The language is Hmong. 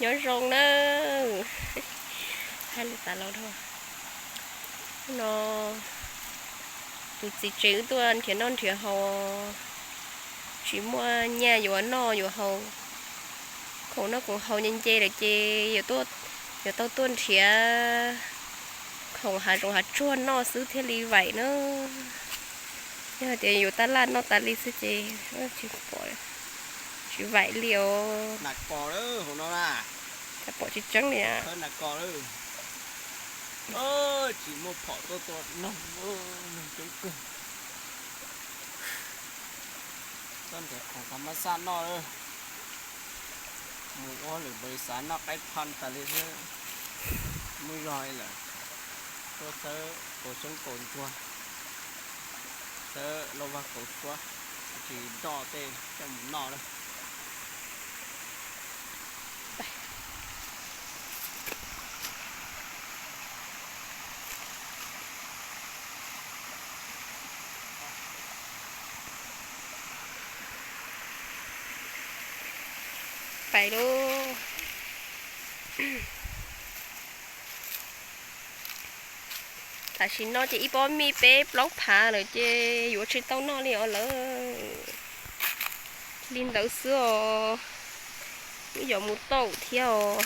Nyob zoo nawb. Hais li tas los no, tus txiv tsev wb tuaj nrhiav noj nrhiav haus, tsis muaj nyiaj yuav noj yuav haus, khoom noj khoom haus nce nce lawm ces yuav tau tuaj nrhiav khoom hav zoov hav tsuag noj xwb thiaj li vaim na. Yog tias yuav tab laj noj tas li xwb ces tsis pom, tsis vaim li os. Cas pom tsis tseeb li. Tsis muaj phom tuaj tua noog, noog coob kawg. Tuaj nrhiav khoom tau mab xaj noj lawm. Mus ua lwm npaws xav noj qaib phaj tas li xwb. Muaj zog li lawm. Tuaj txhawb kaus xyoob kaus ntsuag, txhawb lauj vag kaus tshuab, tsis nroj tej coj mus noj lawm. Pais lauj. Tam sim no ces ib pob mij peb plaub phav lawm ces yuav tsis tau noj li os lawm. Li ntawd xwb os. Wb yuav mus tauj thiab os.